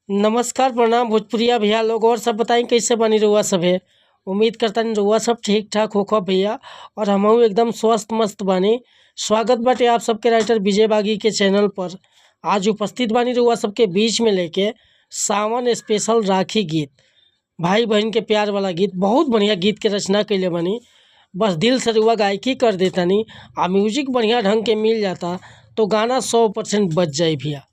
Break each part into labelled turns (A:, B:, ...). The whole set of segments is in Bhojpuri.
A: नमस्कार, प्रणाम भोजपुरिया भैया लोग। और सब बताई कैसे बानी रउआ सभे। उम्मीद करतानी रउआ सब ठीक ठाक होखब भैया और हमहू एकदम स्वस्थ मस्त बानी। स्वागत बाटे आप सबके राइटर विजय बागी के चैनल पर। आज उपस्थित बानी रउआ सबके बीच में लेके सावन स्पेशल राखी गीत, भाई बहन के प्यार वाला गीत। बहुत बढ़िया गीत के रचना कइले बानी। बस दिल से रउआ गायकी कर देतानी आ म्यूजिक बढ़िया ढंग के मिल जाता तो गाना 100% बज जाई भैया,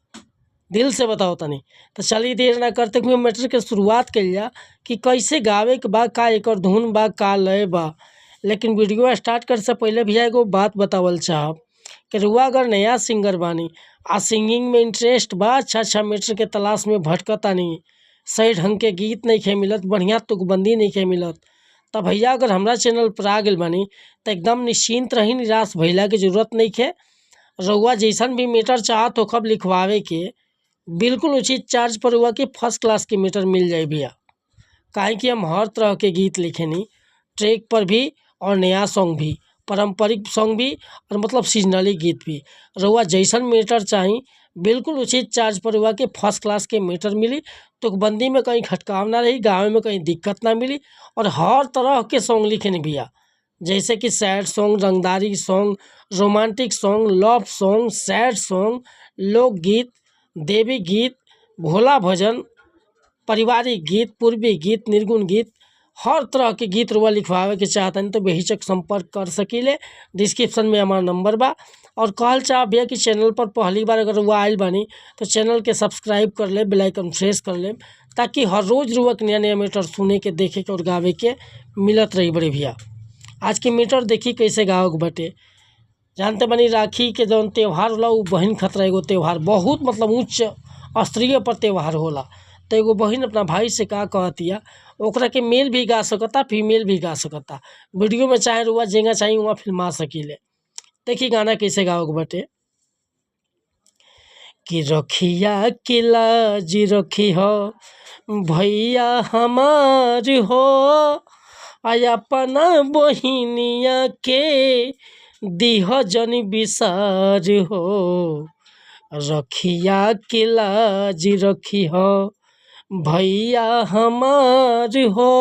A: दिल से बताओ तनी। तो चलिए, देर ना करते हुए मैटर के शुरुआत कइल जा कि कैसे गावे के बा, का एकर धुन बा, का लय बा। लेकिन वीडियो स्टार्ट करे से पहले भैया एगो बात बतावल चाहब कि रउआ अगर नया सिंगर बानी आ सिंगिंग में इंटरेस्ट बा, अच्छा अच्छा मैटर के तलाश में भटकतानी, सही ढंग के गीत नइखे मिलत, बढ़िया तुकबंदी नइखे मिलत, त भैया अगर हमरा चैनल पर आ गइल बानी त एकदम निश्चिंत रही, निराश भइला के जरूरत नइखे। रउआ जैसन भी मैटर चाहत होखब लिखवावे के, बिल्कुल उचित चार्ज पर रउआ के फर्स्ट क्लास के मैटर मिल जाई भैया। काहे कि हम हर तरह के गीत लिखेनी, ट्रैक पर भी और नया सॉन्ग भी, पारंपरिक सॉन्ग भी और मतलब सीजनली गीत भी। रउआ जैसन मैटर चाही, बिल्कुल उचित चार्ज पर रउआ के फर्स्ट क्लास के मैटर मिली। तुकबंदी में कहीं खटकाव ना रही, गावे में कहीं दिक्कत ना मिली। और हर तरह के सॉन्ग लिखेनी भैया, जैसे कि सैड सॉन्ग, रंगदारी song, romantic song, love song, sad song, लोकगीत, देवी गीत, भोला भजन, पारिवारिक गीत, पूर्वी गीत, निर्गुण गीत, हर तरह के गीत रउआ लिखवावे के चाहतनी तो बेहिचक संपर्क कर सकीले। डिस्क्रिप्शन में हमार नंबर बा। और कहल चाहब भैया कि चैनल पर पहली बार अगर रउआ आइल बानी तो चैनल के सब्सक्राइब कर लेब, बेल आइकन प्रेस कर लेब, ताकि हर रोज़ रउआ के नया नया मैटर सुने के, देखे के और गावे के मिलत रही। बड़े भैया, आज के मैटर देखी कैसे गावे के बाटे। जानते बानी, राखी के जौन त्यौहार होला उ बहिन खतरा एगो त्यौहार, बहुत मतलब उच्च स्तरीय पर त्यौहार होला। तो एगो बहिन अपना भाई से का कहतिया, ओकरा के मेल भी गा सकता, फीमेल भी गा सकता। वीडियो में चाहे रुआ जेंगा चाही वहाँ फिल्मा सकीले। देखी गाना कैसे गावे के बाटे कि रखिया के लाज रखी हो भैया हमार हो, आ अपना बहिनिया के दिह जन बिसार हो। रखिया के लाज रखी हो भैया हमार हो,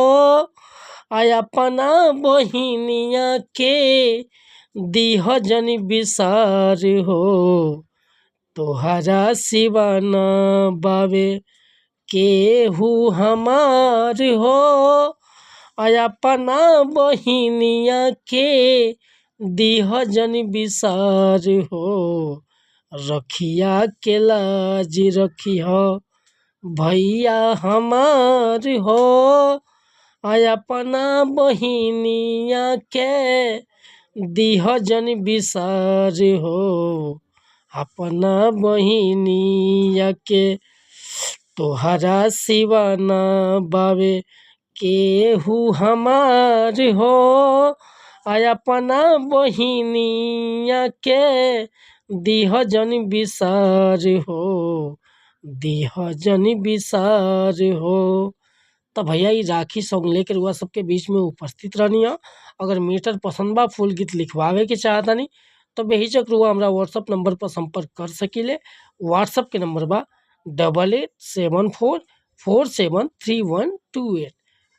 A: आ अपना बहिनिया के दिह जन बिसार हो। तोहरा सिवा ना बावे केहू हमार हो, आ अपना बहिनिया के दिह जन बिसार हो। रखिया के लाज रखी हो भैया हमार हो, आ अपना बहिनिया के दिह जन बिसार हो। अपना बहिनिया के तोहरा सिवा ना बावे केहू हमार हो, आ अपना बहिनिया के दिह जन बिसार हो, दिह जन बिसार हो। तो भैया, ई राखी सॉन्ग लेकर रउआ सबके बीच में उपस्थित रहनी है। अगर मैटर पसंद बा, फुल गीत लिखवावे के चाहतानी तो बेहिचक रउआ हमरा व्हाट्सअप नंबर पर संपर्क कर सकीले। व्हाट्सअप के नंबर बा 8874473128।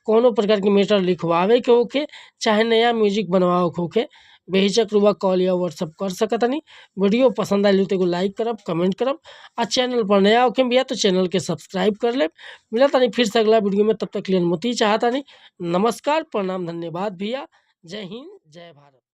A: कोनो प्रकार के मैटर लिखवावे के होखे, चाहे नया म्यूजिक बनवावे के होखे, बेहिचक रउआ कॉल या व्हाट्सअप कर सकतानी। वीडियो पसंद आइल तो एगो लाइक करब, कमेंट करब आ चैनल पर नया होखे भैया तो चैनल के सब्सक्राइब कर लेब। मिलत तानी फिर से अगला वीडियो में, तब तक के लिए अनुमति चाहतानी। नमस्कार, प्रणाम, धन्यवाद भैया। जय हिंद, जय भारत।